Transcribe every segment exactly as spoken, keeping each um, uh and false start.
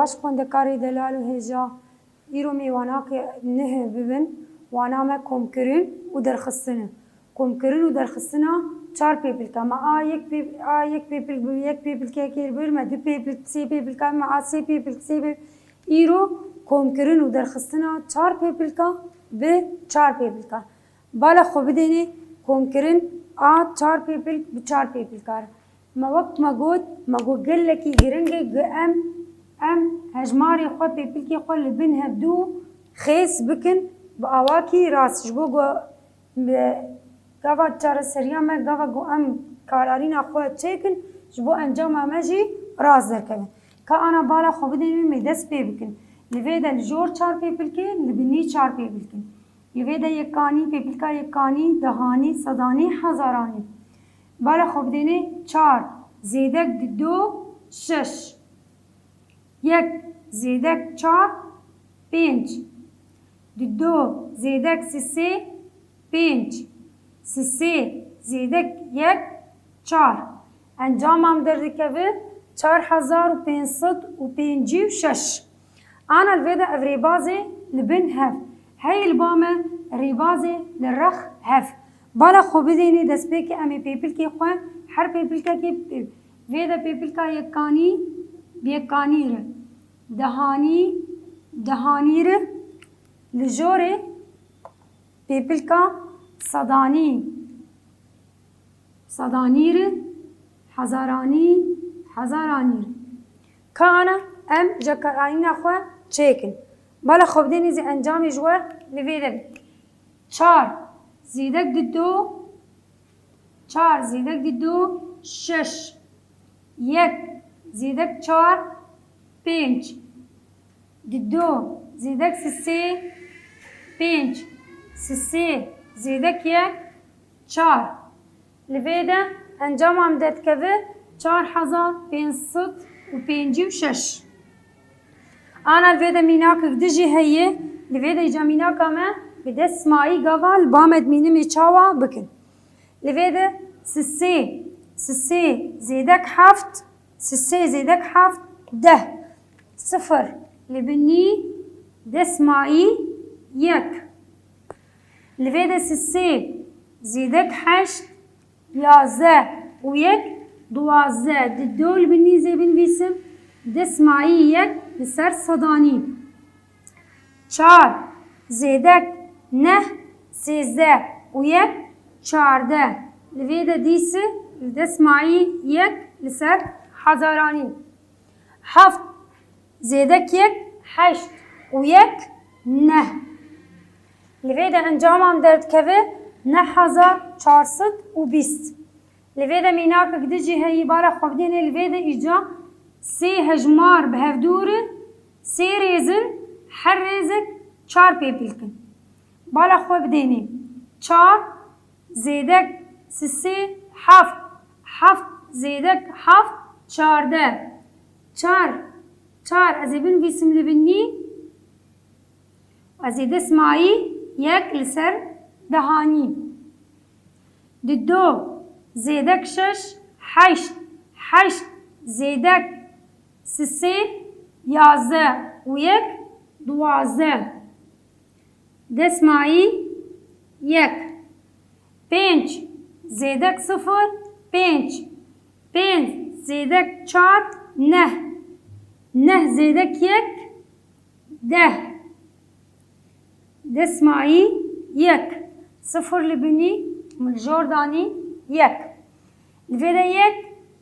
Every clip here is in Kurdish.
Baş xwendekarê delal û hêja, îro mêvanakê nihê bibin, wana me komkirin û derxistin e. Komkirin û derxistina çar pêpilka me a yek pê-, a yek pêpilk bi yek pêpilkekê bir me du pêpilk sê pêpilka me a sê pêpilk sê pêpilk. Îro komkirin û derxistina çar pêpilka bi çar pêpilka. Bala xwe bidênê komkirin a çar pêpilk bi çar pêpilkar. Me wek me got, me got gelekî giring e, gu em, em hejmarê xwe, pêpilkê xwe li bin hevdû xêz bikin, bi awakî rast, ji bo ku bi gava çareseriya me, gava ku em kararîna xwe çêkin, ji bo encama me jî rast derkevin. Ka ana bala xwe bidênê me dest pê bikin. Li vê de li jor çar pêpilkê, li binî çar pêpilkin. Li vê de yekanî, pêpilka yekanî, dehanî, sedanî, hezaranî. Bala xwe bidênê çar zêdek dido şeş. Yek zêdek çar pênc. Dido zêdek sisê pênc. Sisê zêdek yek çar. Encama min derdikeve çar hezar û pênc sed û pêncî û şeş. Ana li vê de ev rêbazê li bin hev heye, li ba me rêbazê li rex hev. Bala xwe bidênê destpêkê em ê pêpilkê xwe, her pêpilkekê, vê de pêpilka yekanî, bi yekanî re, dehanî, dehanî re, li jorê pêpilka sedanî, sedanî re, hezaranî, hezaranî re. Ka ana em ji karayîna xwe çêkin. Bala xwe bidênê zî encamê ji we li vê de be. Çar zêdek dido, çar zêdek dido şeş. Yek zêdek çar pênc. Dido zêdek sisê pênc. Sisê zêdek yek çar. Li vê de encama min derdikeve çar hezar pênc sed û pêncî û şeş. Ana li vê de mînakek din jî heye, li vê de îca mînaka me bi destmayî gava li ba me dimînimê çawa bikin. Li vê de sisê, sisê zêdek heft, sisê zêdek heft deh. Sifir li binî destmayî yek. Li vê de sisê zêdek heşt, yazdeh û yek, duwazdeh. Dido li binî zê binivîsim, destmayî yek li ser sedanî. Çar zêdek neh, sêzdeh û yek, çardeh. Li vê de dîsi li destmayî yek li ser hezaranî. Heft zêdek yek, heşt û yek, neh. Li vê de encama min derdikeve neh hezar çar sed û bîst. Li vê de mînakek din jî heye, bala xwe bidênê, li vê de îca sê hejmar bi hevdû re, sê rêz in, her rêzek çar pêpilk in. Bala xwe bidênê. Çar zêdek sisê heft, heft zêdek heft çardeh. Çar, çar ez ê binivîsim li binî, ez ê destmayî yek li ser dehanî. Dido zêdek şeş, heşt, heşt zêdek sisê, yazdeh û yek, duwazdeh. Destmayî yek. Pênc zêdek sifir, pênc. Pênc zêdek çar, neh. Neh zêdek yek, deh. Destmayî yek. Sifir li binî min jor danî yek. Li vê de yek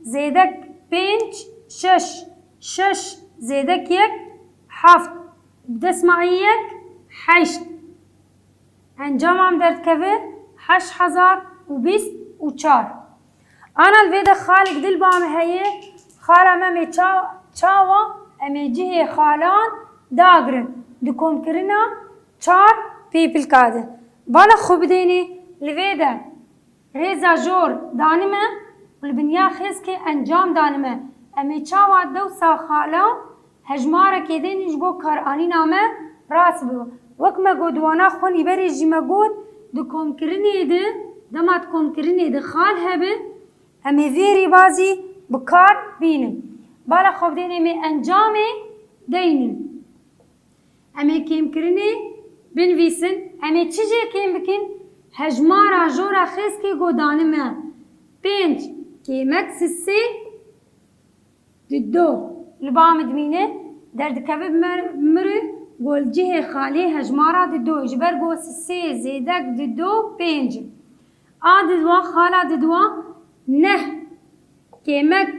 zêdek pênc, şeş. Şeş zêdek yek, heft. Destmayî yek, heşt. Encama min derdikeve heşt hezar û bîst û çar. Ana li vê de xalek din li ba me heye. Xala me, em ê ça-, çawa em ê cihê xalan dagirin di komkirina çar pêpilka de. Bala xwe bidênê, li vê de rêza jor danime û li binya xêzkê encam danime. Em ê çawa dewsa xala hejmarekê dênî ji bo karanîna me rast bibe. Wek me got, di wana xwe nîberê jî me got, di komkirinê de, dema di komkirinê de xal hebe, em ê vê rêbazî bi kar bînin. Bala xwe bidênê, em ê encamê deynin. Em ê kêmkirinê binivîsin. Em ê çi jê kêm bikin? Hejmara jora xêzkê ku danime pênc kêmek sisê dido. Li ba min dimîne derdikeve mir, mir û gol cihê xalê hejmara dido. Ji ber ku sisê zêdek dido pênc. A diduwa xala diduwa neh kêmek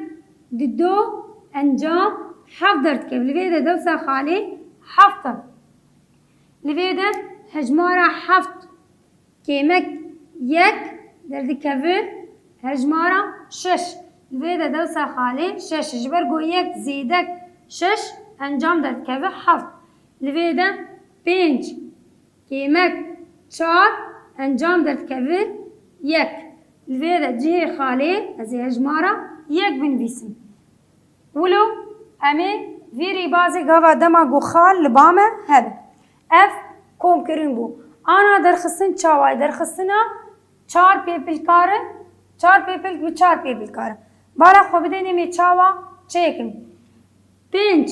dido encam heft derdikeve. Li vê de dewsa xalê heft e. Li vê de hejmara heft kêmek yek derdikeve hejmara şeş. Li vê de dewsa xalê şeş. Ji ber ku yek zêdek şeş encam derdikeve heft. Li vê de pênc kêmek çar encam derdikeve yek. Li vê de cihê xalê ez ê hejmara yek binivîsim. Wilo em ê vî rêbazê gava dema ku xal li ba me hebe. Ev komkirin bû. Ana derxistin çawa ye? Derxistina çar pêpilkar e, çar pêpilk bi çar pêpilkar e. Bala xwe bidênê em ê çawa çêkin. Pênc,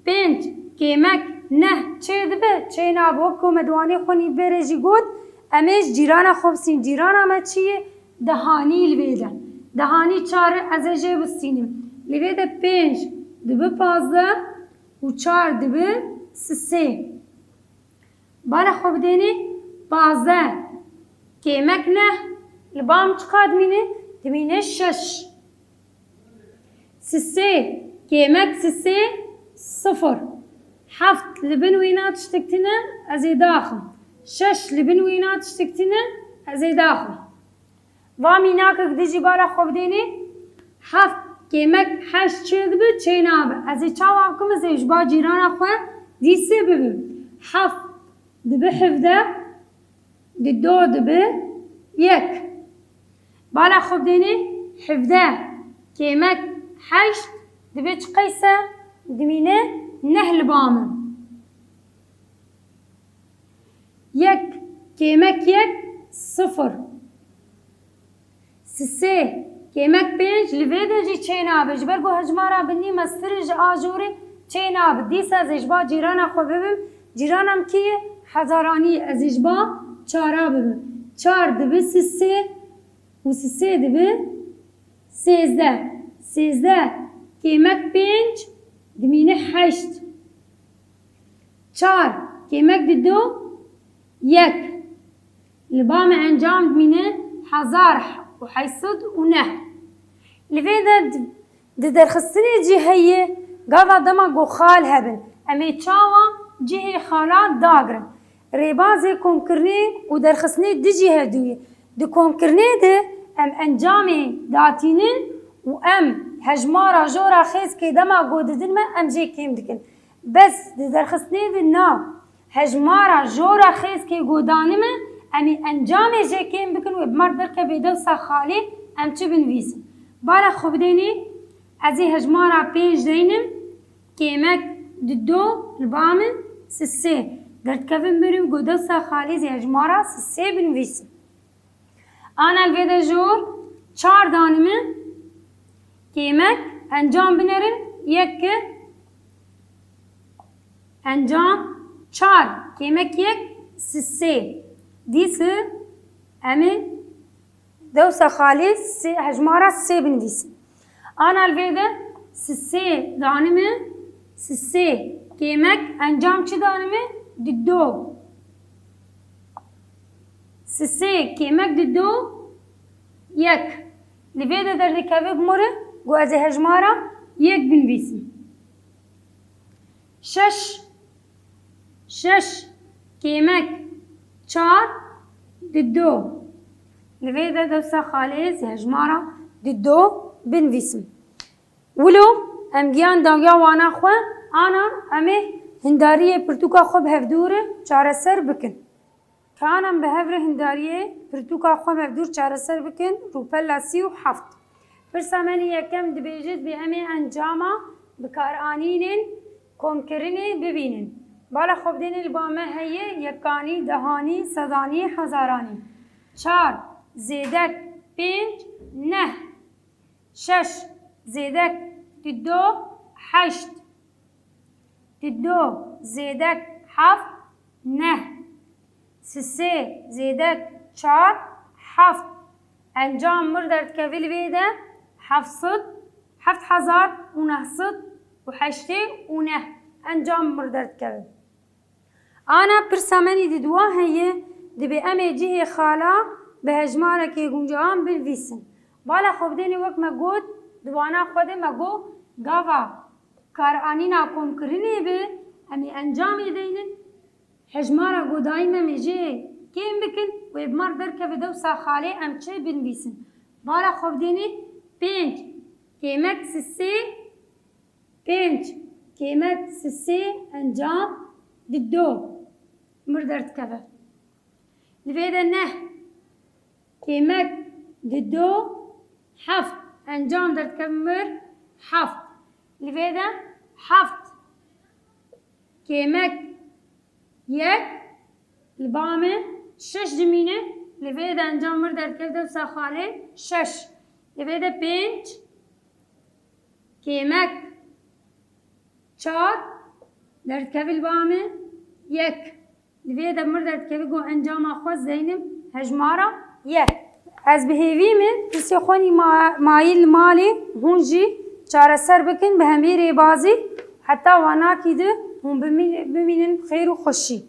pênc, kêmek, neh, çê dibe, çê nabe. Wek ku me di wanê xwe nîvberê jî got, em ê ji cîrana xwe bistînin. Cîrana me çi ye? Dehanî li vê de. Dehanî çar e, ez ê jê bistînim. Li vê de pênc dibe pazdeh û çar dibe sisê. Bala xwe bidênê pazdeh. Kêmek neh. Li ba min çiqas dimîne? Dimîne şeş. Sisê. Kêmek sisê sifir. Heft li bin wêna tiştek tune, ez ê daxim. Şeş li bin wêna tiştek tune, ez ê daxim. Va mînakek din jî bala xwe bidênê. Heft kêmek heşt çê dibe, çê nabe. Ez ê çawa bikim? Ez ê ji ba cîrana xwe dîsê bibim. Heft dibe hevdeh, dido dibe yek. Bala xwe bidênê hevdeh kêmek heşt dibe çi qeyse? Dimîne neh li ba min. Yek kêmek yek sifir. Sisê kêmek pênc li vê de jî çê nabe. Ji ber ku hejmara binî mestir e, ji a jorê çê nabe. Dîsa ez ê ji ba cîrana xwe bibim. Cîrana min kî ye? Hezaranî. Ez ê ji ba çara bibim. Çar dibe sisê û sisê dibe sêzdeh. Sêzdeh kêmek pênc dimîne heşt. Çar kêmek dido yek. Li ba me encam dimîne hezar û heyt sed û neh. Li vê de di, di derxistinê jî heye, gava dema ku xal hebin, em ê çawa cihê xala dagirin? Rêbazê komkirinê û derxistinê dijî hevdûyê. Di komkirinê de em encamê datînin û em hejmara jora xêzkê dema ku didin me, em jê kêm dikin. Bes di derxistinê de na. Hejmara jora xêzkê ku danime, em ê encamê jê kêm bikin wê bi me derkeve dewsa xalê, em çi binivîsin? Bala xwe bidênê, ez ê hejmara pênc deynim, kêmek dido li ba min sisê. Derdikevin birim ku dewsa xalê zê hejmara sisê binivîsim. Ana li vê de jor çar danime, kêmek, encam binerin, yek e, encam çar, kêmek yek sisê. Dîsa em ê dewsa xalê sê, hejmara sê binivîsin. Ana li vê de sisê danime, sisê kêmek encam çi danime? Dido. Sisê kêmek dido yek. Li vê de derdikeve bi mor e, ku ez ê hejmara yek binivîsim. Şeş. Şeş kêmek çar dido. Li vê de dewsa xalê ez ê hejmara dido binivîsim. Wilo em giyan dawiya wana xwe, ana em ê hindariyê pirtûka xwe bi hevdû re çareser bikin. Ka ana em bi hev re hindariyê pirtûka xwe bi hevdû re çareser bikin, rûpela sî û heft. Pirsa me nî yekem dibêje, dibê em ê encama bikaranînên komkirinê bibînin. Bala xwe bidêne li ba me heye, yekanî, dehanî, sedanî, hezaranî. Çar zêdek pênc neh. Şeş zêdek dido heşt. Dido zêdek heft, neh. Sisê zêdek çar, heft. Encam mir derdikeve li vê de heft sed, heft hezar û neh sed û heştê û neh. Encam mir derdikeve. Ana pirsa me nî di dua heye, dibê em ê cihê xala bi hejmarekê guncawan binivîsin. Bala xwe bidêne wek me got, di wana xwe de me got, gava karanîna komkirinê be, em ê encamê deynin, hejmara godayî me mê jê kêm bikin, wê bi me re derkeve dewsa xalê em çi binivîsin. Bala xwe bidêne pênc, kêmek sisê, pênc, kêmek sisê, encam dido. Mir derdikeve. Li vê de neh, kêmek dido, heft. Encam derdikeve mir heft. Li vê de heft, kêmek yek, li ba me şeş dimîne. Li vê de encam mir derdikeve dewsa xalê şeş. Li vê de pênc, kêmek çar, derdikeve li ba me yek. Li vê de mir derdikeve ku encama xwe zeynim hejmara yek. Ez bi hêvî me pirsê xwe nî ma-, mayî li malê hûn jî çareser bikin bi hemî rêbazî, heta wanakî di hûn bimî-, bimînin bi xêr û xweşî.